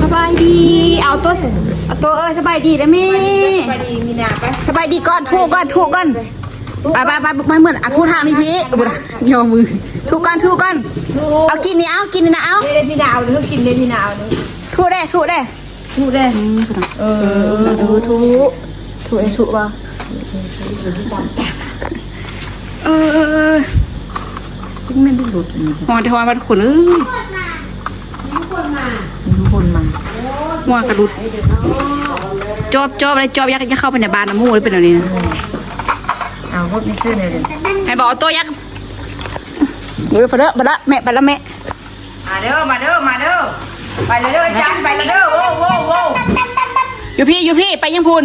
ສະບາຍດີ ເອົາໂຕ ເອົາໂຕເອີຍ ສະບາຍດີເດ້ແມ່ ສະບາຍດີ ມີນາໄປ ສະບາຍດີກ່ອນ ທຸກ່ອນ ທຸກ່ອນ ໄປ ໄປ ໄປ ໄປ ເໝືອນ ອ່ະ ທຸທາງນີ້ພີ່ ພຸ້ນນະ ຍໍມື ທຸກ່ອນ ທຸກ່ອນ ທຸ ເອົາກິນນີ້ ເອົາກິນນີ້ນະ ເອົາ ເດ້ ເດ້ ມີນາເອົາ ທຸກິນເດ້ ມີນາເອົາ ທຸເດ້ ທຸເດ້ ທຸເດ້ ອືມ ພຸ້ນນະ ເອີ ເອີ ເອີ ທຸ ທຸເດ້ ທຸວ່າ ເອີ ເອີ ເອີ ຄືແມ່ນໄດ້ລົດອັນນີ້ ຮ້ອນແຕ່ຮ້ອນວ່າທຸກຄົນເອີຍ ມີຄົນມາ ມີຄົນມາ ຫົວກະຫຼຸດ ຈອບ ຈອບໄດ້ ຈອບ ຢາກ ຢາກເຂົ້າໄປໃນບ້ານນຳໝູ່ເລີຍ ເປັນແນວນີ້ນະ ເອົາ ຫົດມີຊື່ແນວນີ້ ໃຫ້ບອກໂຕຢາກ ເອີ ໄປເດີ ໄປລະແມ່ ໄປລະແມ່ ມາເດີ ມາເດີ ມາເດີ ໄປລະເດີ ອາຈານ ໄປລະເດີ ໂວ້ ໂວ້ ໂວ້ ຢູ່ພີ້ ຢູ່ພີ້ ໄປຫຍັງພຸ້ນ.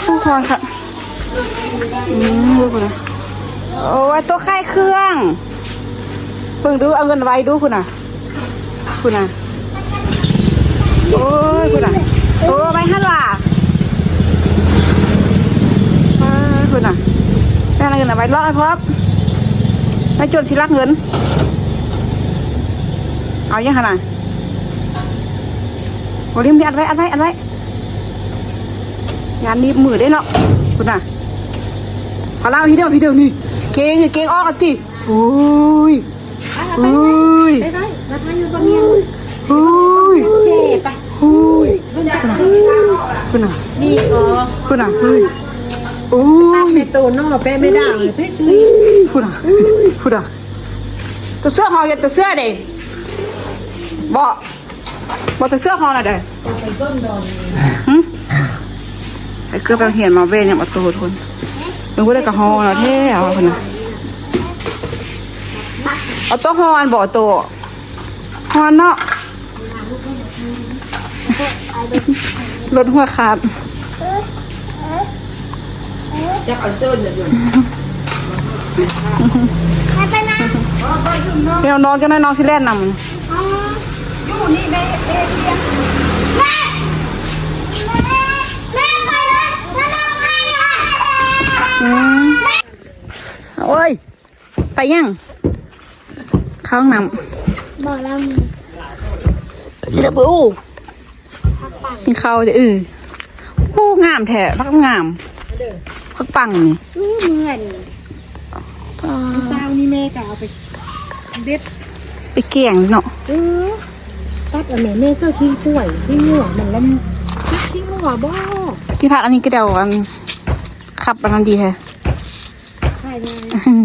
ໂອ້ ຮ້ອນຄັກ ອືມ ເບິ່ງພຸ້ນນະ ໂອ້ຍ ໂຕຂາຍເຄື່ອງ ເບິ່ງດູ ເອົາເງິນໄວ້ດູ ພຸ້ນນະ ພຸ້ນນະ ໂອ້ຍ ພຸ້ນນະ ໂອ້ ໄວ້ຫັ້ນວ່າ ເອີ ພຸ້ນນະ ໄວ້ເອົາເງິນໄວ້ ລັອກໃຫ້ພ້ອມ ໄວ້ຈົນຊິລັກເງິນ ເອົາຫຍັງຫັ້ນນະ? ໂອ້ ລິມ ອັດໄວ້ ອັດໄວ້ ອັດໄວ້ ຢ້ານໜີບມືເດ້ເນາະ ພຸ້ນນະ ພາລາ ພີ້ເດີ ພີ້ເດີ ນີ້ ເກງ ເກງອອກແລ້ວຕິ ໂອ້ຍ ໂອ້ຍ ໄປໄປ ມາທາຢູ່ບໍ່ມີ ໂອ້ຍ ເຈັບປະ ໂອ້ຍ ເບິ່ງຈັກ ພຸ້ນນະ ມີບໍ່ ພຸ້ນນະ ໂອ້ຍ ໂອ້ຍ ແມ່ໂຕເນາະ ແປະແມ່ດາວ ຕຸ້ຍໆ ພຸ້ນນະ ພຸ້ນນະ ຕົວເສືອເຮົາ ຕົວເສືອເດ້ ບໍ່ ບໍ່ ແຕ່ເສື້ອຮໍ່ນະເດ້ ຫຶ ໄປເກືອບໄປໂຮງຮຽນມາແວ່ນຳອອໂຕ້ທຸກຄົນ ເບິ່ງຜູ້ໃດກໍຮໍ່ນະແທ້ວ່າພຸ້ນນະ ອອໂຕ້ຮໍ່ນບໍ່ ອອໂຕ້ຮໍ່ນເນາະ ລົດຫົວຂາດ. ຈັກເອົາເຊີນເດີ ແມ່ນອນ ຈັ່ງໃດນ້ອງຊິແລ່ນນຳ ຢູ່ນີ້ແມ່ ແມ່ ແມ່ ແມ່ ອືມ ໂອ້ຍ ໄປຫຍັງ? ເຂົ້າຫ້ອງນ້ຳ ບໍ່ລະ ກິນເຂົ້າເດີ້ ໂອ້ ງາມແທ້ ຜັກງາມ ຜັກປັງນີ້ ເອີ ເມື່ອນ ອ່າ ເຊົ້ານີ້ແມ່ກໍເອົາໄປເດັດ ໄປແກງເນາະ ເອີ ຕັດອັນນັ້ນແມ່ ໃສ່ຂີ້ກວຍ ຂີ້ງົວ ມັນລະ ຂີ້ງົວບໍ່ ກິນຜັກອັນນີ້ກໍໄດ້ ອັນ ຂັບອັນນັ້ນດີແທ້ ຂາຍງ່າຍ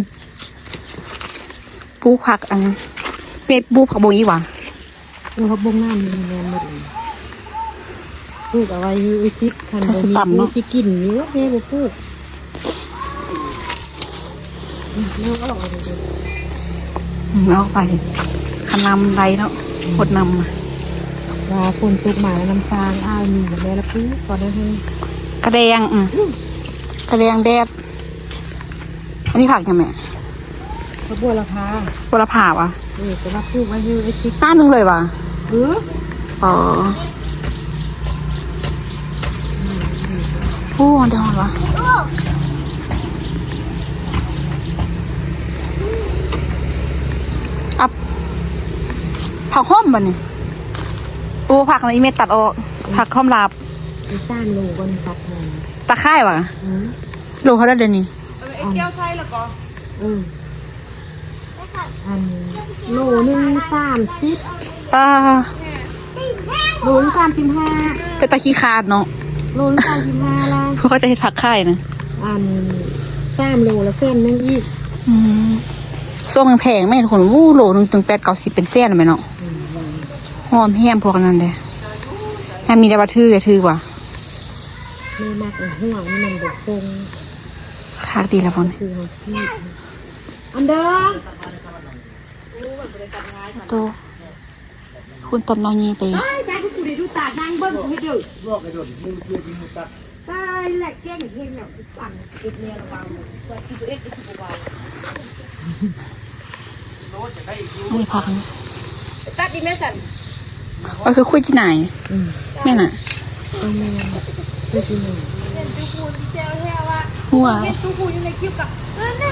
ປູກຜັກອັນ ແມ່ປູກຜັກບົງອີກຫວາ? ເອີ ຜັກບົງງາມນີ້ແມ່ນໝົດເລີຍ ປູກເອົາໄວ້ຢູ່ອີກ ຄັນບໍ່ມີຜູ້ຊິກິນຢູ່ ແມ່ບໍ່ປູກ ອືມ ເອົາອອກໄປ ຄັນນ້ຳມັນໄຫຼເນາະ ອືມ ຫົດນ້ຳ ວ່າຝົນຕົກມາແລ້ວນ້ຳສ້າງ ອ້າຍມີແມ່ລະປູກ ຕອນນັ້ນ ກະແດງ ອືມ ກະແດງແດດ. ອັນນີ້ຜັກຫຍັງແມ່? ຜັກບົວລະພາ ບົວລະພາຫວາ? ເອີ ແຕ່ວ່າປູກໄວ້ຢູ່ໄອ້ຕິດ ຕ້ານໜຶ່ງເລີຍຫວາ? ເອີ ອໍ ໂອ້ ດອກຫວາ? ອັບ ຜັກຫອມບັດນີ້ ໂອ້ ຜັກນີ້ແມ່ຕັດອອກ ຜັກຫອມລາບ ອີກສາມໂລກ່ອນຕັດຫອມ ຕາຂ່າຍຫວາ? ອືມ ໂລເທົ່າໃດດຽວນີ້? ເອົາໄອ້ແກ້ວໃສ່ແລ້ວກໍ ເອີ ອັນໂລໜຶ່ງສາມສິບ ອ່າ ໂລໜຶ່ງສາມສິບຫ້າ ເປັນຕາຂີ້ຄ້ານເນາະ ໂລໜຶ່ງສາມສິບຫ້າລະ ເຂົາຈະເຮັດຜັກຂາຍນະ ອັນສາມໂລລະແສນໜຶ່ງອີກ ອືມ ຊ່ວງແພງໆ ແມ່ນຄົນ ໂອ້ ໂລໜຶ່ງເຖິງແປດເກົ້າສິບ ເປັນແສນແມ່ນເນາະ ອືມ ຫອມແຮມພວກອັນນັ້ນເດ້ ແຮມນີ້ໄດ້ວ່າຖືກ ໄດ້ຖືກວ່າ ແມ່ມັກອັນຫົວມັນບໍ່ຄົງ ຄັກດີລະບໍ່ນີ້ ຄືເຮົາຊິ ອັນເດີ ໂຕ ຄຸນຕຳເນາະ ຍິງໄປ ຕາຍ ຕາຍ ກູໄດ້ດູຕານາງເບິ່ງກູເຮັດເດີ ຕາຍແລ້ວ ເກັ່ງເຮັດແລ້ວ ສັ່ງເຮັດແນວລະວ່າ ວ່າຊິບໍ່ເຮັດ ຊິບໍ່ເວົ້າ. ນີ້ຜັກ ຕັດດີແມ່ຊັ້ນ ມັນຄືຄຸຍຈີ່ໜາຍ ອືມ ແມ່ນນະ ເອີ ແມ່ນ ຄຸຍຈີ່ໜາຍ ເຫັນຕູຄູນແຊວແທ້ວ່າ ຫົວ ເຫັນຕູຄູນຢູ່ໃນຄລິບກໍ ເອີ ນີ້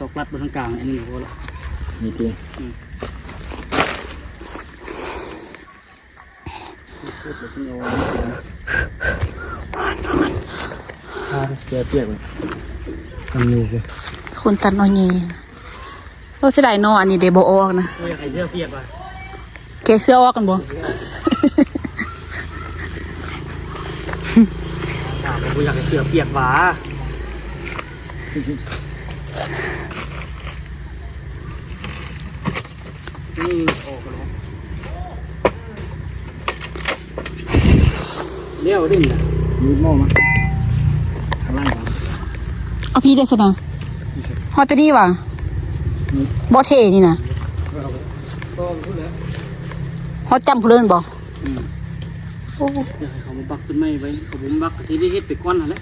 ຕອກລັດບໍ່ທາງກາງ ອັນນີ້ກໍພໍລະ ນີ້ຕິ ອືມ ອ່າ ເສື້ອປຽກ ສ່ຳນີ້ຊິ ຄົນຕັດໜໍ່ແຍ ໂອ້ ເສຍດາຍໜໍ່ ອັນນີ້ເດ ບໍ່ອອກນະ ໂອ້ຍ ຢາກໃຫ້ເສື້ອປຽກວ່າ ແກະເສື້ອອອກກັນບໍ່? ຖາມວ່າບໍ່ຢາກໃຫ້ເສື້ອປຽກຫວາ? ນີ້ອອກແລ້ວ ແລ້ວເດ້ນະ ມີໝໍ້ມາ ກຳລັງ ເອົາພີ້ໄດ້ຊັ້ນນະ ຮອດຕົວນີ້ຫວາ? ອືມ ບໍ່ເທນີ້ນະ ເອີ ກໍພຸ້ນແຫຼະ ຮອດຈ້ຳພຸ້ນເລີຍແມ່ນບໍ່? ອືມ ໂອ້ ຢາກໃຫ້ເຂົາມາບັກຕົ້ນໄມ້ໄວ້ ເຂົາບໍ່ມາບັກກໍຊິໄດ້ເຮັດໄປກ່ອນຫັ້ນແຫຼະ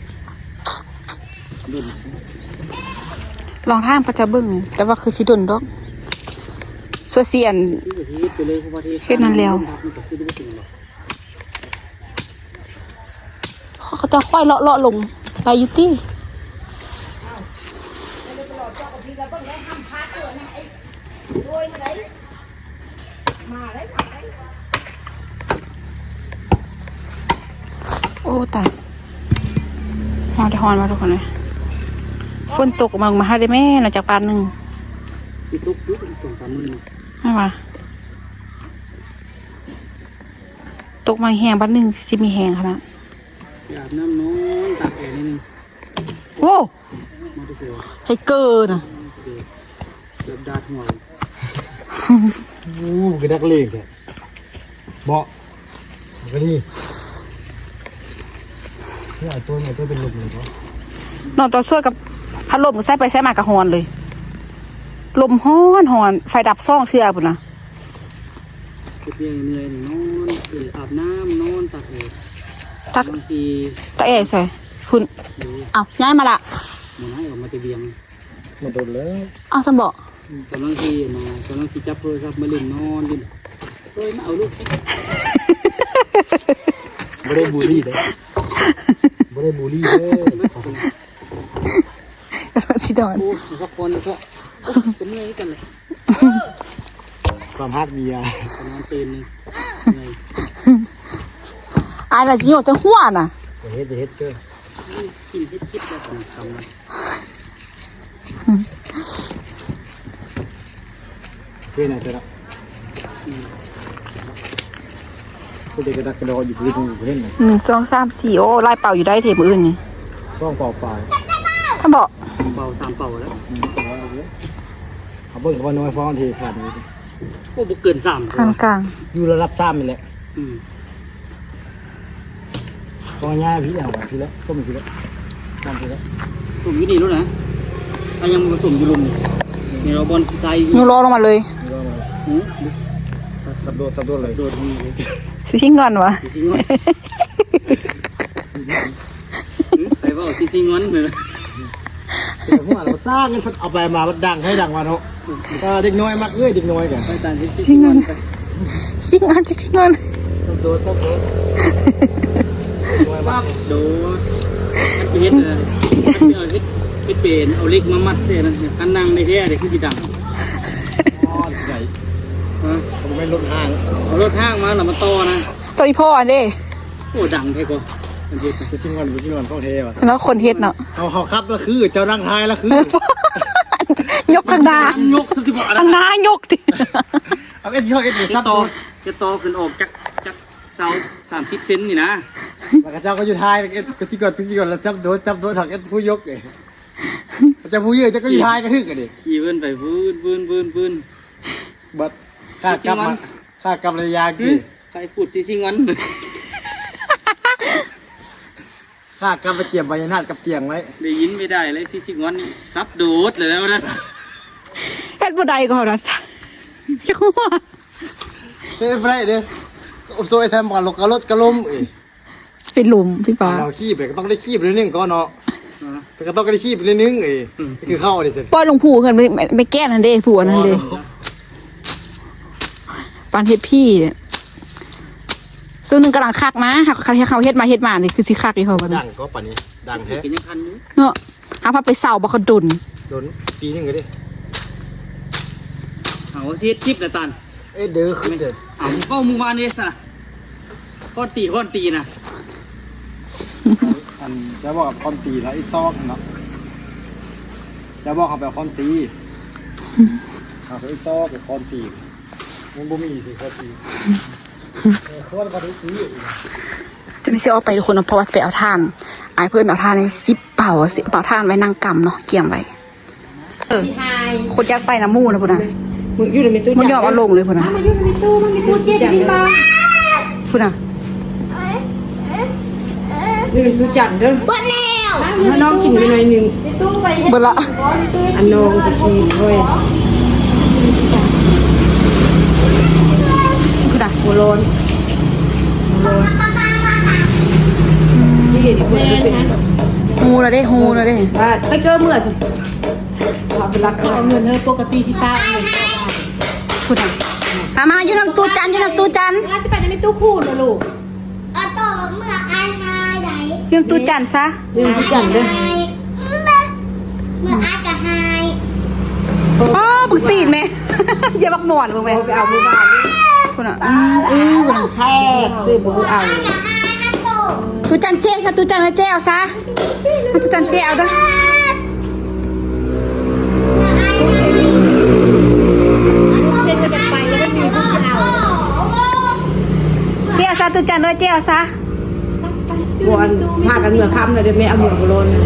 ລອງຖາມເຂົາເຈົ້າເບິ່ງ ແຕ່ວ່າຄືຊິດົນດອກ ສ່ວນຊິອັນ ຄືຊິເຮັດໄປເລີຍ ເພາະວ່າເຮັດນັ້ນແລ້ວ ມັນກໍຄືຈະບໍ່ເປັນດອກ ເຂົາເຈົ້າຄ່ອຍເລາະໆລົງໄປຢູ່ຕິ. ໂອ້ ຕາຍ ຮ້ອນແທ້ຮ້ອນວ່າທຸກຄົນເອີຍ ຝົນຕົກມາ ມາຫາໄດ້ແມ່ນະ ຈັກບາດໜຶ່ງ ຊິຕົກຢູ່ສອງສາມມື້ນີ້ ແມ່ນຫວາ? ຕົກມາແຮງບາດໜຶ່ງ ຊິມີແຮງຂະໜາດ ໄປອາບນ້ຳນອນຕາກແອໜ້ອຍໜຶ່ງ ໂອ້ ມາແຕ່ໃສວະ? ໄທເກີນະ ເກີ ເກືອບດາດຫົວ ໂອ້ ຄືນັກເລງແທ້ ເບາະ ມັນກໍດີ ເພື່ອເອົາຕົວ ເອົາຕົວເປັນລົມເລີຍເບາະ ນອນຕອນສວຍກັບພັດລົມ ກໍໃສ່ໄປໃສ່ມາກໍຮ້ອນເລີຍ ລົມຮ້ອນໆ ໄຟດັບສອງເທື່ອພຸ້ນນະ. ເຮັດວຽກເມື່ອຍນີ້ນອນ ເອີ ອາບນ້ຳ ນອນ ຕາກແອ ຕາກ ກຳລັງຊິ ຕາກແອໃສພຸ້ນ ເອີ ເອົ້າ ຍ້າຍມາລະ ບໍ່ໄດ້ອອກມາແຕ່ວຽງ ມາດົນແລ້ວ ເອົ້າ ຊັ້ນເບາະ ອືມ ກຳລັງຊິ ອັນນ່າ ກຳລັງຊິຈັບໂທລະສັບມາຫຼິ້ນ ນອນຫຼິ້ນ ໂອ້ຍ ມາເອົາລູກ ບໍ່ໄດ້ບູລີເດ້ ບໍ່ໄດ້ບູລີເດີ. ຊິນອນ ໂອ້ ພັກຜ່ອນເທາະ ໂອ້ ກໍເມື່ອຍຄືກັນແຫຼະ ຄວາມຮັກເມຍ ນອນຕື່ນ ເມື່ອຍ ອາຍລະຊິໂຍກໃສ່ຫົວນະ ເຮັດ ເຮັດເດີ ກິນເຮັດ ຄິດແລ້ວກໍຄຳນະ. ເຮັດແນວໃດລະ ອືມ ຜູ້ໃດກະດັກກະດໍຢູ່ພື້ນເຫັນນະ ໜຶ່ງ ສອງ ສາມ ສີ່ ໂອ້ ຫຼາຍເປົາຢູ່ໄດ໋ເທມື້ອື່ນນີ້ ສອງເປົາປາຍ ທ່ານເບາະ ສອງເປົາ ສາມເປົາແລ້ວ ອືມ ເອົາເບິ່ງວ່ານ້ອຍພໍເທຂາດນີ້ ໂອ້ ບໍ່ເກີນສາມ ປານກາງ ຢູ່ລະດັບສາມນີ້ແຫຼະ ອືມ. ກໍງ່າຍພີ່ ເອົາໄປພີ່ແຫຼະ ຕົ້ມຢູ່ພີ້ແຫຼະ ຕົ້ມພີ້ແຫຼະ ຕົ້ມຢູ່ນີ້ໂລດນະ ຖ້າຍັງບໍ່ສົມຢູ່ລຸ່ມນີ້ ນີ້ເຮົາບ່ອນຊິໃສ່ ໜູລໍລົງມາເລີຍ ນີ້ລອງມາ ຫື ສັບໂດດ ສັບໂດດເລີຍ ໂດດນີ້ເລີຍ ຊິຊິງອນຫວາ ຊິຊິງອນ ຫື ໃຜເວົ້າຊິຊິງອນເລີຍ ເອີ ຫົວເຮົາສ້າງເງິນ ເອົາໄປມາດັງໃຫ້ດັງວ່າເນາະ. ເອີ ເດັກນ້ອຍມັກເອີຍ ເດັກນ້ອຍກະ ໄປຕາມຊິງອນ ໄປ ຊິງອນ ຊິງອນ ໂດດ ໂດດ ໂດດ ໂດດ ຄັນໄປເຮັດ ເອີ ຄັນໄປເຮັດ ເຮັດເປັນ ເອົາເຫຼັກມາມັດແຕ່ນັ້ນ ຄັນນັ່ງໄດ້ແທ້ເດ້ ຄືຊິດັງ ອໍ ຊິໄດ້ ຮະ ບໍ່ແມ່ນລົດຫ້າງ ເອົາລົດຫ້າງມາແລ້ວມາຕໍ່ນະ ໂຕອີ່ພໍ່ອັນເດ້. ໂອ້ ດັງແທ້ກໍ ມັນເຮັດນະ ຄືຊິງອນ ຄືຊິງອນຂອງແທ້ວ່າ ແລ້ວຄົນເຮັດເນາະ ເຮົາ ເຮົາຂັບລະຄື ເຈົ້ານັ່ງທ້າຍລະຄື ຍົກທາງໜ້າ ຍົກຊິບໍ່ ທາງໜ້າຍົກຕິ ເອົາເຮັດ ເຮັດ ເຮັດ ເຮັດຕໍ່ ເຮັດຕໍ່ຂຶ້ນອອກຈັກ ຈັກຊາວ ສາມສິບເຊັນນີ້ນະ ແລ້ວເຂົາເຈົ້າກໍຢູ່ທ້າຍ ເຮັດ ຄືຊິງອນ ຄືຊິງອນ ແລ້ວຈັບໂດດ ຈັບໂດດ ທາງເຮັດຜູ້ຍົກເດ້ ເຈົ້າຜູ້ເຢີ ເຈົ້າກໍຢູ່ທ້າຍກະຖືກກະເດ້ ຂີ່ວືນໄປວືນ ວືນ ວືນ ວືນ ບັດ ຂາກັບມາ ຂາກັບລະຍາງ ຫື ຕິ ໃຄພູດຊິຊິງອນ ຂາກັບໄປກຽມໃບຍະນາດກັບຕຽງໄວ້ ໄດ້ຍິນໄປໄດ້ເລີຍ ຊິຊິງອນນີ້ສັບໂດດເລີຍນະ ເຮັດບໍ່ໄດ້ກໍເຮົານະ ຈັກຫົວ ເຮັດບໍ່ໄດ້ເດ້ ໂຊຍແຊມກັນລົດກະລົດກະລົ້ມເອີຍ ຊິເປັນລົມພີ່ປ້າ ເຮົາຂີ່ໄປກໍຕ້ອງໄດ້ຂີ່ໄປໜ້ອຍໜຶ່ງກ່ອນເນາະ ແຕ່ກໍຕ້ອງໄດ້ຂີ່ໄປໜ້ອຍໜຶ່ງເອີຍ ອືມ ຄືເຂົານີ້ຊັ້ນ ປ່ອຍລົງພູເຮືອນແມ່ ແມ່ແກ້ນຫັ້ນເດ້ ພູອັນນັ້ນເດ້ ປານເຮັດຜີ ຊ່ວງໜຶ່ງກຳລັງຄັກນະ ຄັນເຮົາເຮັດມາເຮັດມານີ້ຄືຊິຄັກຢູ່ເຮົາບັດນີ້ ດັງກໍປານນີ້ ດັງແທ້ ເນາະ ເຮົາພັດໄປເຊົາບັກກະດົນ ດົນ ປີໜຶ່ງກໍໄດ້. ເອົາ ຊິເຮັດຄລິບລະຕານ. ເອີ ເດີ ຄືເດີ ເອົາ ເວົ້າມື້ວານນີ້ຊະ ຄອນຕີ ຄອນຕີນະ. ອັນ ຈະບອກຄອນຕີລະ ອີກຊອກເນາະ. ຈະບອກເຂົາໄປຄອນຕີ ເຂົາໄປອີກຊອກ ໄປຄອນຕີ ມັນບໍ່ມີຊິຄອນຕີ. ເອີ ຄອນກໍໄດ້ຕີ. ຈະໄດ້ຊິອອກໄປທຸກຄົນເນາະ ເພາະວ່າຊິໄປເອົາຖ່ານ. ອ້າຍເພິ່ນເອົາຖ່ານໃຫ້ສິບເປົາ ຊິເອົາຖ່ານໄວ້ນັ່ງກຳເນາະ ກຽມໄວ້. ເອີ ຄົນຢາກໄປນຳໝູ່ນະພຸ້ນນະ. ຢູ່ໃນແມ່ຕູ້ ມັນຍອມເອົາລົງເລີຍພຸ້ນນະ. ມາຢູ່ໃນແມ່ຕູ້ ມັນມີຕູ້ເຈັບຢູ່ນີ້ບໍ່? ພຸ້ນນະ. ຢູ່ໃນຕູ້ຈັນເດີ. ເບິດແລ້ວ. ໃຫ້ນ້ອງກິນໄປໜ້ອຍໜຶ່ງ. ເບິດລະ. ອັນນ້ອງໄປກິນ ໂອ້ຍ ພຸ້ນນະ. ໂອ້ ຮ້ອນ ຮ້ອນ. ອືມ ຮູ້ແລ້ວເດ້ ຮູ້ແລ້ວເດ້. ອ່າ ໄປເກີເມືອ ເອົາໄປລັກເອົາເງິນເດີ ປົກກະຕິຊິຝາກເງິນ. ພຸ້ນນະ. ມາ ມາ ຢູ່ນຳຕູ້ຈັນ ຢູ່ນຳຕູ້ຈັນ. ລາວຊິໄປນຳແມ່ຕູ້ຄູນເດີລູກ. ເອົາໂຕເມືອອ້າຍຫາຍໃດ. ຢູ່ນຳຕູ້ຈັນຊະ. ຢູ່ນຳຕູ້ຈັນເດີ. ເມືອອ້າຍກໍຫາຍ. ອໍ ບັກຕີນແມ່ ຢາບັກໝອນເບິ່ງແມ່. ໄປເອົາມື້ວານນີ້. ພຸ້ນນະ. ອືມ ແຂກຊື້ບໍ່ເອົາ. ຕູ້ຈັນເຈ້ຊະ ຕູ້ຈັນເຈ້ເອົາຊະ. ມາ ຕູ້ຈັນເຈ້ເອົາເດີ. ເຈ້ເອົາຊະ ຕູ້ຈັນເອີຍ ເຈ້ເອົາຊະ. ບໍ່ ອັນ ພາກັນເມືອຄ່ຳນະເດີ ແມ່ເອົາເມືອບໍ່ລອນນະ.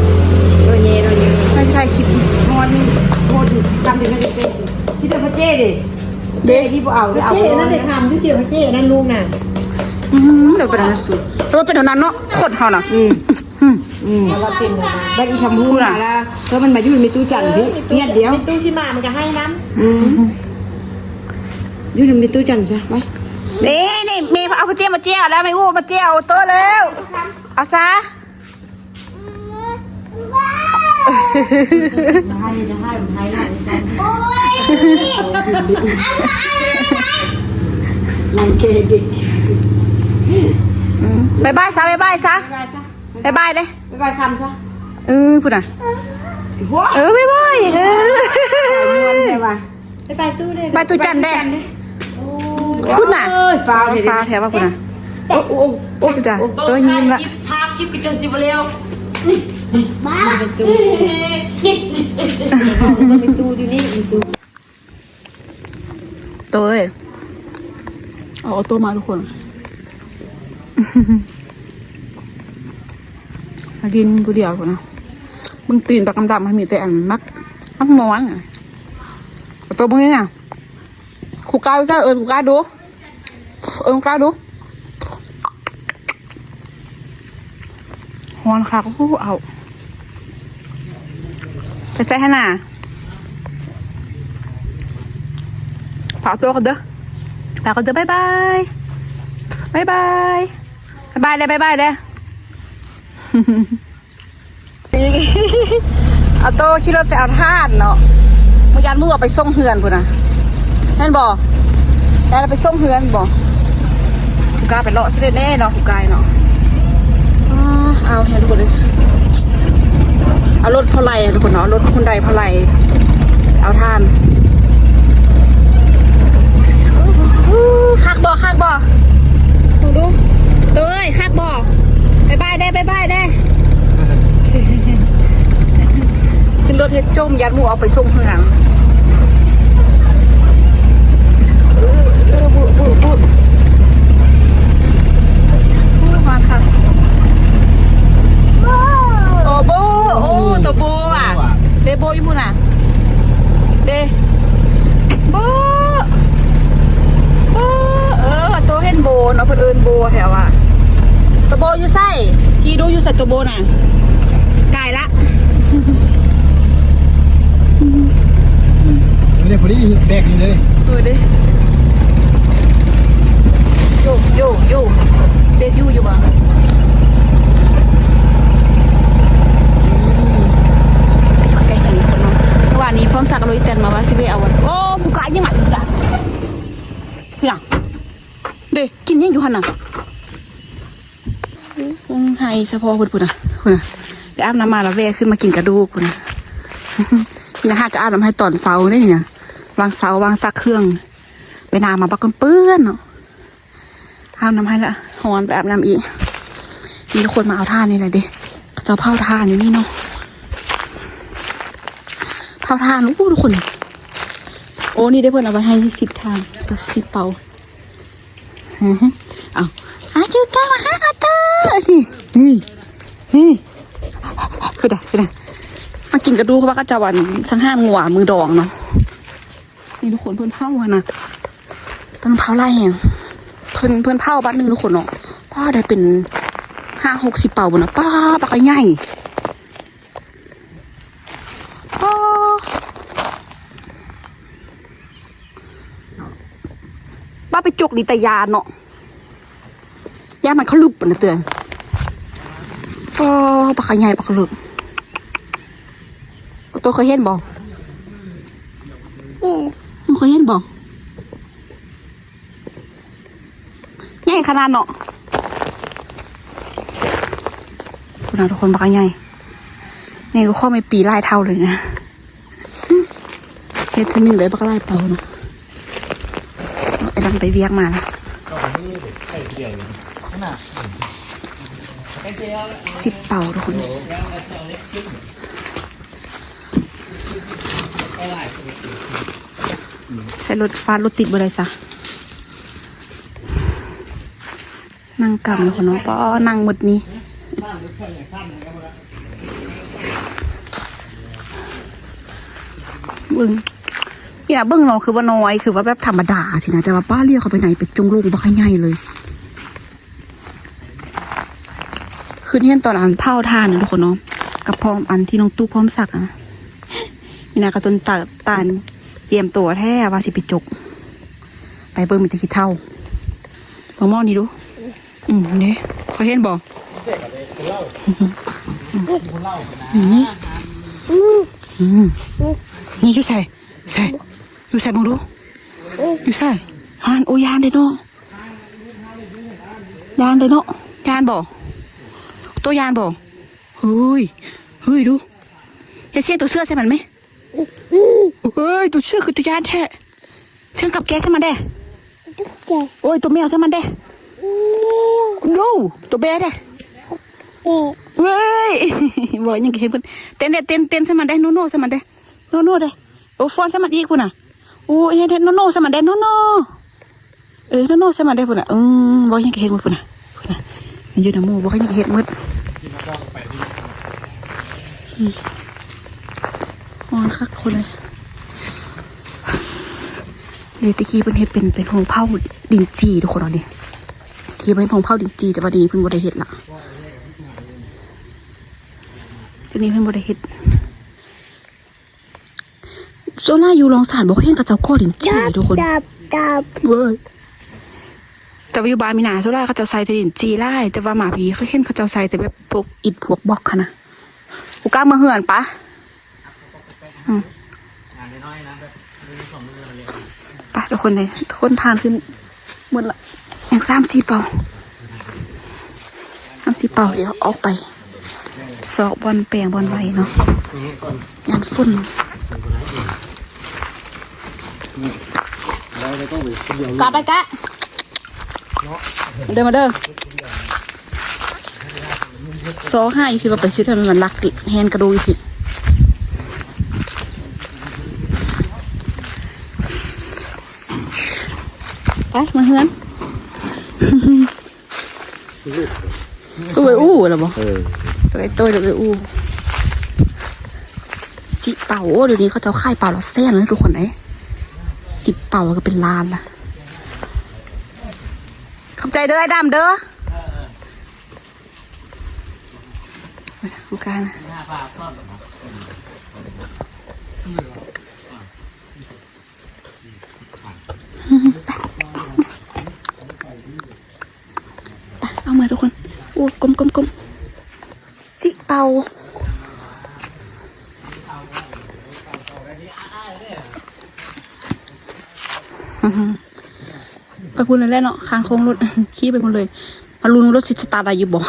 ເອີ ແຍ່ເນາະ ແຍ່. ໃຫ້ຖ່າຍຄລິບ. ຮອດ ຮອດຄ່ຳເດ ຊິເດີ ພໍ່ເຈ້ເດ. ເດ້ ເຈ້ທີ່ບໍ່ເອົາ ເອົາ ເຈ້ນັ້ນໄດ້ຖາມຢູ່ ເຈົ້າເຈ້ນັ້ນລູກນະ. ອືມ ແລ້ວເປັນອັນນັ້ນສູ ແລ້ວເປັນອັນນັ້ນເນາະ ຄົນເຮົານະ. ອືມ ອືມ ອືມ ແລ້ວເປັນອັນນັ້ນ ບັດອີຄຳຮູ້ນະລະ ເອີ ມັນມາຢູ່ໃນຕູ້ຈັນ ເອີ ເດ້ ແມ່ຕູ້ ເນຍດດຽວ ແມ່ຕູ້ຊິມາ ມັນກໍໃຫ້ນຳ. ອືມ ຢູ່ໃນຕູ້ຈັນຊະ ໄປ. ນີ້ ນີ້ ແມ່ເອົາເຈ້ມາແຈ້ວແລ້ວ ແມ່ອູ້ມາແຈ້ວໂຕແລ້ວ. ເອົາຊະ. ອືມ ບາຍບາຍຊະ ບາຍບາຍຊະ ບາຍບາຍເດ້ ບາຍບາຍຄຳຊະ. ເອີ ພຸ້ນນະ ເອີ ບາຍບາຍ ເອີ ບາຍບາຍຕູ້ເດ້ ບາຍຕູ້ຈັນເດ້. ພຸ້ນນະ ເອີ ຟ້າວແທ້ ຟ້າວແທ້ວ່າພຸ້ນນະ. ໂອ້ ໂອ້ ໂອ້ ຈ້າ ເອີ ຍິ້ມລະ ພາບຄລິບກໍຈົນຊິບໍ່ແລ້ວ. ນີ້ ນີ້ ບາຍ ຕູ້ຢູ່ນີ້ຕູ້. ໂຕເອີຍ ເອົາໂຕມາທຸກຄົນ ມາກິນຜູ້ດຽວພຸ້ນນະ. ເບິ່ງຕີນບັກດຳໆ ມັນມີແຕ່ອັນໝາກ ໝາກມ່ວງ. ເອົາໂຕເບິ່ງນີ້ນະ. ຄູກາຢູ່ໃສ? ເອີ້ນຄູກາດູ ເອີ້ນຄູກາດູ. ຮ້ອນຄັກ. ໂອ້ ເອົາ ໄປໃສຫັ້ນນະ? ຝາກຕົວກ່ອນເດີ ຝາກກ່ອນເດີ. ບາຍບາຍ ບາຍບາຍ ບາຍບາຍເດ້ ບາຍບາຍເດ້. ເອົາໂຕຂີ່ລົດໄປເອົາຖ່ານເນາະ ມື້ຢ້ານມື້ເອົາໄປສົ່ງເຮືອນພຸ້ນນະ ແມ່ນບໍ່? ແລ້ວໄປສົ່ງເຮືອນບໍ່? ຜູ້ກ້າໄປເລາະຊິໄດ້ແດ່ເນາະ ຜູ້ກ້າເນາະ. ອາ ເອົາໃຫ້ທຸກຄົນເລີຍ ເອົາລົດພໍ່ໄຫຼທຸກຄົນເນາະ ລົດຮຸນໄດພໍ່ໄຫຼເອົາຖ່ານ. ຄັກບໍ່? ຄັກບໍ່? ເບິ່ງດູ ໂຕເອີຍ ຄັກບໍ່? ບາຍບາຍແດ່ ບາຍບາຍແດ່. ຂຶ້ນລົດເຮັດຈົ່ມ ຢ້ານໝູ່ເອົາໄປສົ່ງເຮືອນ. ເອີ ເອີ ບຸ ບຸ ບຸ ໂອ້ ມາຄັກ. ໂອ້ ໂບ ໂອ້ ໂຕໂບວ່ະ ເດ ໂບຢູ່ພຸ້ນນະ ເດ ໂບ ໂອ້ ເອີ ໂຕເຫັນໂບເນາະ ເພິ່ນເອີ້ນໂບແທ້ວ່າ. ໂຕໂບຢູ່ໃສ? ຈີ່ດູຢູ່ໃສໂຕໂບນະ? ກາຍລະ ນີ້ພໍດີແບກນີ້ເລີຍ. ເອີເດ້ ໂຍ ໂຍ ໂຍ ເປັນຢູ່ຢູ່ບໍ່? ໃກ້ເຮືອນຄົນເນາະ ເມື່ອວານນີ້ພ້ອມສັກກໍເລີຍແຕ່ງມາວ່າຊິໄປເອົາ ໂອ້ ຜູ້ກາຍຍັງ ເດ້ ກິນຫຍັງຢູ່ຫັ້ນນະ? ໂອ້ ໄຮ່ສະເພາະເພິ່ນພຸ້ນນະ ພຸ້ນນະ ໄປອາບນ້ຳມາແລ້ວແວ່ຂຶ້ນມາກິນກະດູກພຸ້ນນະ. ນີ້ນະ ຫາກໍອາບນ້ຳໃຫ້ຕອນເຊົ້າເດ້ນີ້ນະ ວາງເຊົ້າວາງຊັກເຄື່ອງ ໄປນາມາບັກເປື້ອນເນາະ. ອາບນ້ຳໃຫ້ລະ ຮ້ອນ ໄປອາບນ້ຳອີກ. ມີແຕ່ຄົນມາເອົາຖ່ານນີ້ແຫຼະເດ້ ເຂົາເຈົ້າເຜົາຖ່ານຢູ່ນີ້ເນາະ ເຜົາຖ່ານ. ໂອ້ ທຸກຄົນ ໂອ້ ນີ້ເດ້ ເພິ່ນເອົາໄວ້ໃຫ້ສິບຖ່ານ ສິບເປົາ. ເອົາ ອາຈຸກາມາຫາອາເຕີ ນີ້ ນີ້ ນີ້ ຄືດາ ຄືດາ ມາກິນກະດູກ ເພາະວ່າເຂົາເຈົ້າ ອັນ ສັງຫານງົວມື້ດອງເນາະ. ນີ້ທຸກຄົນ ເພິ່ນເຜົາຫັ້ນນະ ເພິ່ນເຜົາຫຼາຍແຮງ ເພິ່ນ ເພິ່ນເຜົາບາດໜຶ່ງທຸກຄົນເນາະ ປ້າ ໄດ້ເປັນຫ້າຫົກສິບເປົາພຸ້ນນະ ປ້າ ບັກໃຫຍ່ ປ້າ ປ້າ ໄປຈົກນີ້ຕາຢ້ານເນາະ. ຢ້ານມັນຂະລຶບຫັ້ນນະເທື່ອ. ໂອ້ ປາຄາໃຫຍ່ ປາຄະລຶບ. ໂຕເຄີຍເຫັນບໍ່? ເອີ ເຄີຍເຫັນບໍ່? ໃຫຍ່ຂະໜາດເນາະ. ພຸ້ນນະທຸກຄົນ ປາຄາໃຫຍ່. ໃຫຍ່ກວ່າຂອງແມ່ປີຫຼາຍເທົ່າເລີຍນະ. ເຮັດເທື່ອໜຶ່ງໄດ້ບັກຫຼາຍເປົາເນາະ. ໄອ້ດຳໄປວຽກມາລະ ສິບເປົາທຸກຄົນ. ໃຊ້ລົດ ຟາດລົດຕິດບໍ່ໄດ້ຊະ. ນັ່ງກຳຢູ່ພຸ້ນເນາະ. ປ້າ ນັ່ງໝົດນີ້. ເບິ່ງ ນີ້ນະ ເບິ່ງເນາະ ຄືວ່ານ້ອຍ ຄືວ່າແບບທຳມະດາຊີ້ນະ ແຕ່ວ່າປ້າ ລ້ຽວເຂົ້າໄປໃນເປັນຈົງໂລງບັກໃຫຍ່ເລີຍ. ຄືເຫັນຕອນອັນເຜົາຖ່ານນະທຸກຄົນເນາະ ກັບພ້ອມອັນທີ່ນ້ອງຕູ້ພ້ອມສັກອະນະ. ນີ້ນະ ກະຈົນຕາ ຕານກຽມຕົວແທ້ວ່າຊິໄປຈົກ. ໄປເບິ່ງມີແຕ່ຂີ້ເຖົ້າ. ເບິ່ງໝໍ້ນີ້ດູ. ອືມ ນີ້ ເຄີຍເຫັນບໍ່? ນີ້ ອືມ ນີ້ຢູ່ໃສ? ໃສ? ຢູ່ໃສ? ເບິ່ງດູ. ຢູ່ໃສ? ຫັ້ນ. ໂອ້ ຢ້ານເດ້ເນາະ. ຢ້ານເດ້ເນາະ. ຢ້ານບໍ່? ໂຕຢ້ານບໍ່? ເຮີ້ຍ ເຮີ້ຍ ດູ. ເຮັດສຽງໂຕເສື້ອໃສ່ມັນແມ. ເອີຍ ໂຕເສື້ອຄືຕາຢ້ານແທ້. ເທິງກັບແກໃສ່ມັນແດ່. ໂອ້ຍ ໂຕແມວໃສ່ມັນແດ່. ດູ ໂຕແບແດ່. ເອີຍ ເວົ້າຫຍັງກໍເຫັນເພິ່ນ. ເຕັ້ນແດ່ ເຕັ້ນ ເຕັ້ນໃສ່ມັນແດ່. ໂນໂນໃສ່ມັນແດ່. ໂນໂນແດ່. ໂອ້ ຟ້ອນໃສ່ມັນອີກພຸ້ນນະ. ໂອ້ຍ ເຮັດ ເຮັດໂນໂນໃສ່ມັນແດ່. ໂນໂນ. ເອີ ໂນໂນໃສ່ມັນແດ່ພຸ້ນນະ. ອືມ ເວົ້າຫຍັງກໍເຮັດໝົດພຸ້ນນະ. ພຸ້ນນະ ມັນຢູ່ນຳໝູ່ ເວົ້າຫຍັງກໍເຮັດໝົດ. ອືມ ຮ້ອນຄັກຄົນເລີຍ. ເດ ແຕ່ກີ້ເພິ່ນເຮັດເປັນ ເປັນໂຮງເຜົາດິນຈີ່ທຸກຄົນເນາະນີ້. ທີ່ເພິ່ນເຮັດໂຮງເຜົາດິນຈີ່ ແຕ່ວ່າດຽວນີ້ເພິ່ນບໍ່ໄດ້ເຮັດລະ. ດຽວນີ້ເພິ່ນບໍ່ໄດ້ເຮັດ. ສ່ວນຫຼາຍຢູ່ລອງສານບໍ່ເຫັນເຂົາເຈົ້າກໍ່ດິນຈີ່ເລີຍທຸກຄົນ. ເວີ້ຍ ແຕ່ວ່າຢູ່ບ້ານມີນາ ສ່ວນຫຼາຍເຂົາເຈົ້າໃສ່ແຕ່ດິນຈີ່ຫຼາຍ ແຕ່ວ່າມາພີ້ຂ້ອຍເຫັນເຂົາເຈົ້າໃສ່ແຕ່ແບບພວກອິດພວກບລັອກຫັ້ນນະ. ບໍ່ກ້າເມືອເຮືອນປະ. ອືມ ໄປທຸກຄົນເລີຍ ຄົນທານຂຶ້ນ ໝົດລະ ຍັງສາມສີ່ເປົາ ສາມສີ່ເປົາ. ດຽວອອກໄປຊອກບ່ອນແປງບ່ອນໄວ້ເນາະ ຢ້ານຝົນ. ກະໄປກະ ມາເດີ ມາເດີ. ຊອກຫາຢູ່ພີ້ວ່າໄປຊິທຳໃຫ້ມັນລັກແຮນກະດູຢູ່ພີ້. ໄປ ມາເຮືອນ. ຕູ້ໄປອູ້ແລ້ວບໍ່? ເອີ ໄປໂຕ້ຍແລ້ວໄປອູ້. ສິບເປົາ. ໂອ້ ດຽວນີ້ເຂົາເຈົ້າຂາຍເປົາລະແສນແລ້ວທຸກຄົນເອີຍ. ສິບເປົາກໍເປັນລ້ານລະ. ຂອບໃຈເດີ ອ້າຍດຳເດີ. ຜູ້ການ ໄປ ເອົາເມືອທຸກຄົນ. ໂອ້ ກົ້ມ ກົ້ມ ກົ້ມ. ຊິເປົ່າ ໄປພຸ້ນແລ້ວເນາະ ຄານໂຄ້ງລົດ ຂີ່ໄປພຸ້ນເລີຍ. ມາລຸ້ນວ່າລົດຊິສະຕາດໄດ້ຢູ່ບໍ່?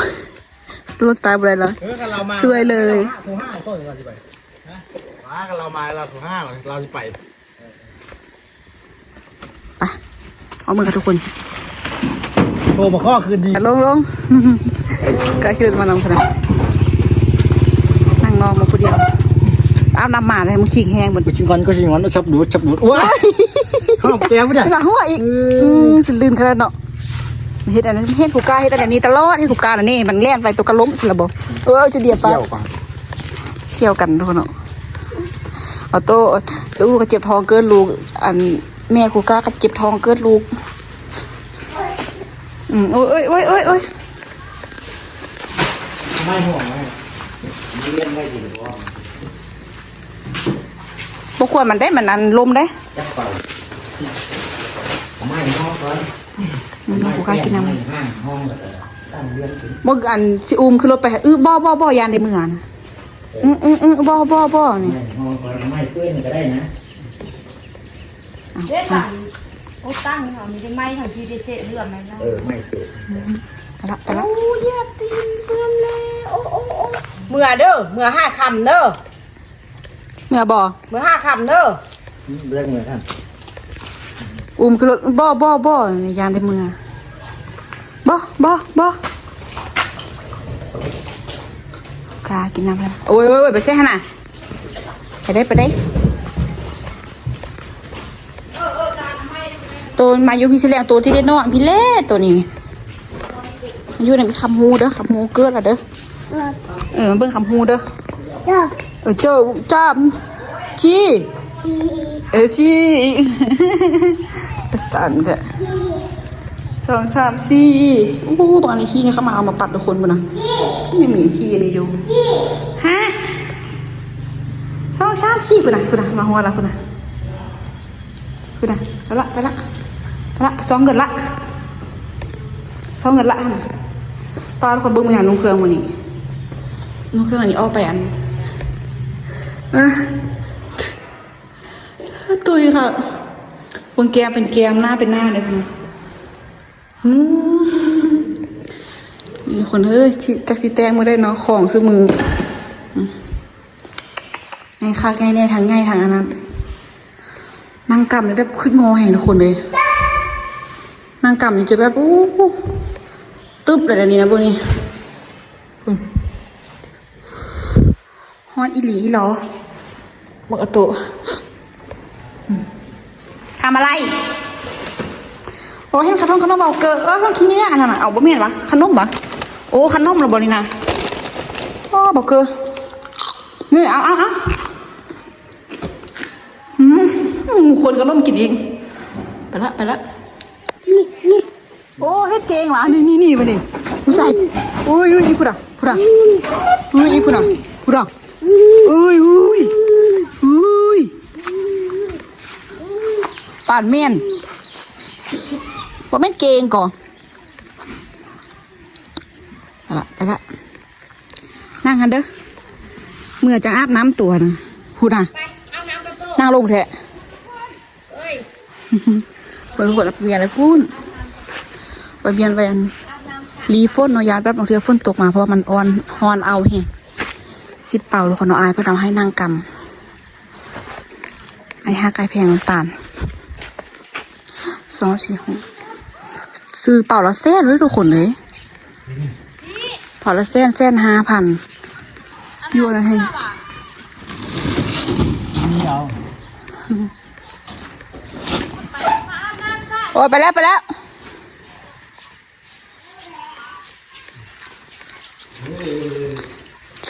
ລົດສະຕາດບໍ່ໄດ້ລະ ເອີ ຄັນເຮົາມາ ຊ່ວຍເລີຍ. ໂທຫາ ໂທຫາກ່ອນວ່າຊິໄປ. ຮະ? ຫາກັນລາວມາ ລາວໂທຫາ ລາວຊິໄປ ໄປ ເອົາມືກັນທຸກຄົນ ໂທມາຂໍຄືນດີ ລົງໆ ກະຂຶ້ນມານຳພຸ້ນນະ ນັ່ງນອກມາຜູ້ດຽວ ອາບນ້ຳມາແລ້ວ ມັນຂີ້ແຮງເບິດ ກໍຊິງອນ ກໍຊິງອນ ສັບດູດ ສັບດູດ ໂອ້ຍ ຫອມແກ້ມບໍ່ໄດ້ ລະຫົວອີກ ເອີ ອືມ ສະລື່ນຂະໜາດເນາະ ເຮັດອັນນັ້ນ ເຮັດຄູກາ ເຮັດອັນນີ້ຕະຫຼອດ ເຮັດຄູກາອັນນີ້ ມັນແລ່ນໄປຕົກກະລົ້ມຊັ້ນລະບໍ່ ເອີ ຈະດຽວປາ ສ່ຽວກັນ ສ່ຽວກັນທຸກຄົນເນາະ ອອໂຕ້ ຕູ້ກໍເຈັບທ້ອງເກີດລູກ ອັນ ແມ່ຄູກາກໍເຈັບທ້ອງເກີດລູກ ອືມ ໂອ້ຍ ໂອ້ຍ ໂອ້ຍ ໂອ້ຍ ບໍ່ຄວນມັນເດ້ ມັນອັນລົມເດ້ ອືມ ບໍ່ກ້າກິນນຳ ບໍ່ ອັນຊິອຸ້ມຂຶ້ນລົດໄປ ອື ບໍ່ ບໍ່ ບໍ່ ຢ້ານໄດ້ເມືອນະ ອື ອື ອື ບໍ່ ບໍ່ ບໍ່ ນີ້ ເດ້ ເອົາ ເອົາ ໂອ້ ຕັ້ງເຮົາມີໄມ້ທາງພີ້ໄດ້ເສະເຫຼືອໄມ້ເນາະ ເອີ ໄມ້ເສະ ອືມ ໄປລະ ໄປລະ ໂອ້ ຢຽບຕີນເປື້ອນແລ້ວ ໂອ້ ໂອ້ ໂອ້ ເມືອເດີ ເມືອຫາຄ່ຳເດີ ເມືອບໍ່ ເມືອຫາຄ່ຳເດີ ເມືອ ເມືອຄ່ຳ ອຸ້ມຂຶ້ນລົດ ບໍ່ ບໍ່ ບໍ່ ຢ້ານໄດ້ເມືອ ບໍ່ ບໍ່ ບໍ່ ກາກິນນ້ຳແລ້ວ ໂອ້ຍ ໂອ້ຍ ໂອ້ຍ ໄປໃສຫັ້ນນະ ໄປເດ້ ໄປເດ້ ໂຕມາຢູ່ພີ້ຊິແລ້ວ ໂຕທີ່ໄດ້ນອນພີ້ແຫຼະ ໂຕນີ້ ຢູ່ນຳຄຳຮູ້ເດີ ຄຳຮູ້ເກີດລະເດີ ເອີ ມາເບິ່ງຄຳຮູ້ເດີ ເອີ ເຈົ້າ ຈ້າມ ຊີ້ ເອີ ຊີ້ ສັ່ນແທ້ ສອງ ສາມ ສີ່ ໂອ້ ບາງອັນນີ້ຂີ້ນີ້ເຂົາມາເອົາມາປັດທຸກຄົນພຸ້ນນະ ຍັງມີຂີ້ນີ້ຢູ່ ຮະ ສອງ ສາມ ສີ່ ພຸ້ນນະ ພຸ້ນນະ ມາຮອດລະພຸ້ນນະ ພຸ້ນນະ ໄປລະ ໄປລະ ໄປລະ ຊອງເງິນລະ ຊອງເງິນລະຫັ້ນນະ ປ້າຄົນເບິ່ງ ເບິ່ງຫຍັງ ນຸ່ງເຄື່ອງມື້ນີ້ ນຸ່ງເຄື່ອງອັນນີ້ອອກໄປອັນ ເອີ ຕຸ້ຍຄ່ະ ເບິ່ງແກ້ມເປັນແກ້ມ ໜ້າເປັນໜ້າເດ້ພຸ້ນນະ ອືມ ມີຄົນເອີຍ ຊິ ຈັກຊິແຕ່ງມື້ໃດເນາະ ຂອງຊຸມື້ ອືມ ໃຫຍ່ຄັກໃຫຍ່ແນ່ ທັງໃຫຍ່ທັງອັນນັ້ນ ນັ່ງກຳນີ້ແບບຄຶດງໍແຮງທຸກຄົນເອີຍ ນັ່ງກຳນີ້ຈະແບບ ໂອ້ ຕຶບເລີຍອັນນີ້ນະ ເບິ່ງນີ້ ພຸ້ນ ຮອດອີ່ຫຼີອີ່ຫຼໍ ບັກອະໂຕ ອືມ ທຳອະໄລ? ໂອ້ ເຫັນຂະໜົມ ຂະໜົມເບົາເກີ ເອີ ຂະໜົມຂີ້ເຫຍື້ອອັນນັ້ນນະ ເອົາ ບໍ່ແມ່ນຫວາ ຂະໜົມຫວາ ໂອ້ ຂະໜົມລະບໍ່ນີ້ນະ ໂອ້ ເບົາເກີ ນີ້ ເອົາ ເອົາ ເອົາ ອືມ ຄົນຂະໜົມກິນອີກ ໄປລະ ໄປລະ ນີ້ ນີ້ ໂອ້ ເຮັດເກັ່ງຫວາ ນີ້ ນີ້ ນີ້ ມານີ້ ຜູ້ຊາຍ ໂອ້ຍ ໂອ້ຍ ອີ່ພຸ້ນນະ ພຸ້ນນະ ໂອ້ຍ ອີ່ພຸ້ນນະ ພຸ້ນນະ ໂອ້ຍ ໂອ້ຍ ໂອ້ຍ ປານແມ່ນ ບໍ່ແມ່ນເກັ່ງກໍ ໄປລະ ໄປລະ ນັ່ງຫັ້ນເດີ ເມື່ອຈະອາບນ້ຳຕົວນະ ພຸ້ນນະ ນັ່ງລົງແທ້ ເອີຍ ເພິ່ນ ເພິ່ນໄປວຽນໄປພຸ້ນ ໄປວຽນໄປອັນ ຫຼີຝົນເນາະ ຢ້ານແບບບາງເທື່ອຝົນຕົກມາ ເພາະວ່າມັນອ່ອນ ຮ້ອນອ້າວແຮງ ຊິບເປົາ ທຸກຄົນເນາະ ອ້າຍເພິ່ນເອົາໃຫ້ນັ່ງກຳ ອ້າຍຮັກອ້າຍແພງນ້ຳຕານ ສອງ ສີ່ ຫົກ ຊື້ເປົາລະແສນເລີຍທຸກຄົນເອີຍ ເປົາລະແສນ ແສນຫ້າພັນ ຢູ່ອັນນັ້ນແຮງ ໂອ້ຍ ໄປແລ້ວ ໄປແລ້ວ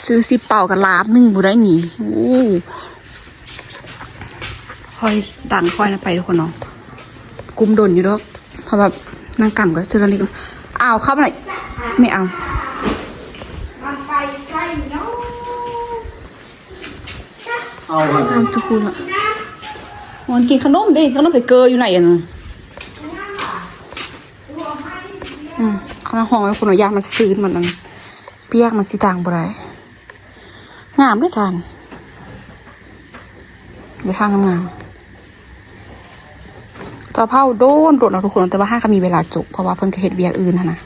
ຊື້ສິບເປົາກໍລ້ານໜຶ່ງພຸ້ນໄດ໋ນີ້ ໂອ້ ຄ່ອຍດັງຄ່ອຍນະໄປທຸກຄົນເນາະ ກຸມດົນຢູ່ດອກ ເພາະວ່ານາງກຳກໍຊື້ລະລິກ ເອົາເຂົ້າມາໜ້ອຍ ແມ່ເອົາ ເອົາ ເອົາ ເອົາ ທຸກຄົນລະ ມັນກິນຂະໜົມເດ້ ຂະໜົມໄປເກີຢູ່ໃນອັນ ອືມ ເອົາຫ້ອງໄວ້ພຸ້ນ ຢ້ານມັນຊືນ ມັນອັນ ປຽກ ມັນຊິດັງບໍ່ໄດ້ ງາມເດ້ທ່ານ ເຮັດທ່ານງາມໆ ເຕົາເຜົາໂດນໆເນາະທຸກຄົນ ແຕ່ວ່າຫາກະມີເວລາຈົກ ເພາະວ່າເພິ່ນກະເຮັດວຽກອື່ນຫັ້ນນະ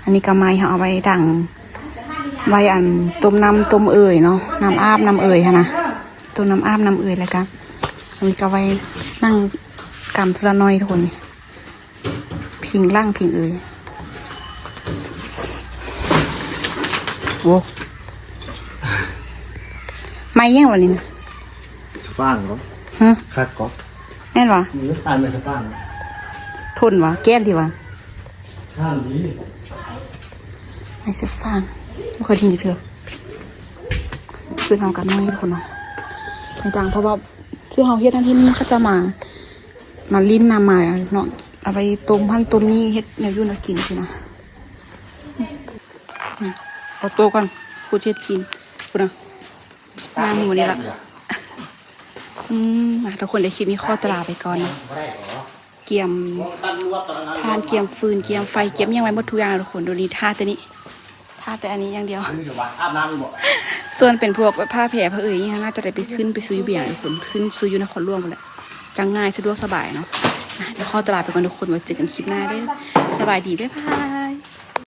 ອັນນີ້ກະໄມ້ເຮົາເອົາໄວ້ດັງ ໄວ້ອັນຕົ້ມນ້ຳຕົ້ມເອີ່ຍເນາະ ນ້ຳອາບນ້ຳເອີ່ຍຫັ້ນນະ ຕົ້ມນ້ຳອາບນ້ຳເອື້ອຍ ແລ້ວກະອັນນີ້ກະໄວ້ນັ່ງກຳເທື່ອລະໜ້ອຍທຸກຄົນ. ພິງຫຼັງພິງເອີຍ ໂອ້ ໄມ້ຫຍັງວະນີ້ນະ? ສະຟານເນາະ. ຮະ? ຄັກກໍ ແມ່ນຫວາ? ນີ້ ຜ່ານໄມ້ສະຟານ ທົນຫວາ? ແກ່ນຕິຫວາ? ຜ່ານດີ ໄມ້ສະຟານ ບໍ່ເຄີຍໄດ້ຍິນຈັກເທື່ອ. ຄືເຮົາກັນໜ້ອຍຄົນເນາະ ໃຫ້ດັງ ເພາະວ່າຄືເຮົາເຮັດນັ້ນເຮັດນີ້ ເຂົາຈະມາ ມາຫຼິ້ນນຳມາເນາະ ເອົາໄປຕົ້ມຫັ້ນຕົ້ມນີ້ ເຮັດແນວຢູ່ແນວກິນຊີ້ນະ. ອືມ ເອົາໂຕະກ່ອນ ຜູ້ເຮັດກິນ ພຸ້ນນະ ນາງໝູນີ້ລະ. ອືມ ມາທຸກຄົນ ດຽວຄລິບນີ້ຂໍຕົວລາໄປກ່ອນເນາະ. ກຽມຖ່ານ ກຽມຟືນ ກຽມໄຟ ກຽມຫຍັງໄວ້ໝົດທຸກຢ່າງແລ້ວທຸກຄົນ. ດຽວນີ້ຖ້າແຕ່ນີ້ ຖ້າແຕ່ອັນນີ້ຢ່າງດຽວ ສ່ວນເປັນພວກແບບຜ້າແພຜ້າເອີຍນີ້ ໜ້າຈະໄດ້ໄປຂຶ້ນໄປຊື້ຢູ່ບຽງທຸກຄົນ ຂຶ້ນຊື້ຢູ່ນະຄອນຫຼວງພຸ້ນແຫຼະ ຈັ່ງງ່າຍສະດວກສະບາຍເນາະ. ອ່ະ ດຽວຂໍຕົວລາໄປກ່ອນທຸກຄົນ ໄວ້ເຈີກັນຄລິບໜ້າເດີ້ ສະບາຍດີ ບາຍບາຍ.